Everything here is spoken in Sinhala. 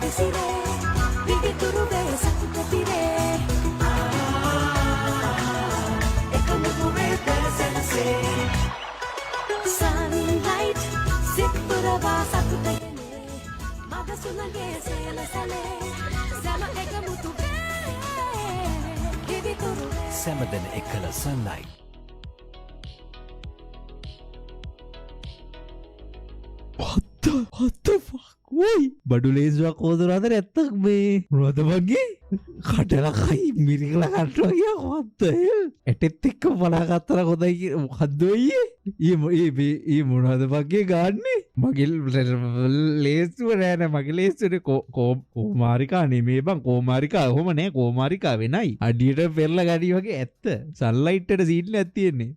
විසිරේ පිවිතුරු වේ සතුට පිරේ එකමුතු වේ පෙර සැනසේ. සන්ලයිට් සිත් පුරවා සතුට ගෙනේ මග සුළඟේ සේලසලේ සැම එකමුතු වේ පිවිතුරු වේ. සැමදෙන එක්කල sunlight. What the fuck? ඔයි බඩු ලේසුවක් හොදනවද නැත්තම් මේ මොනවද මගේ කඩලා කයි මිරිකලා කට්ටුවා කියා? What the hell? ඇටෙත් එක්ක බලාගත්තලා හොඳයි කිය මොකද්ද ඔය ඊයේ ඊයේ මේ ඊයේ මොනවද මගේ ගාන්නේ? මගේ ලේසුව නෑ නෑ මගේ ලේසුවනේ කෝමාරිකා නෙමේ බං. කෝමාරිකා ඔහොම නෑ, කෝමාරිකා වෙනයි. අඩියට පෙරලා ගඩි වගේ ඇත්ත සන්ලයිට් එකට සීන් එකක් තියෙන්නේ.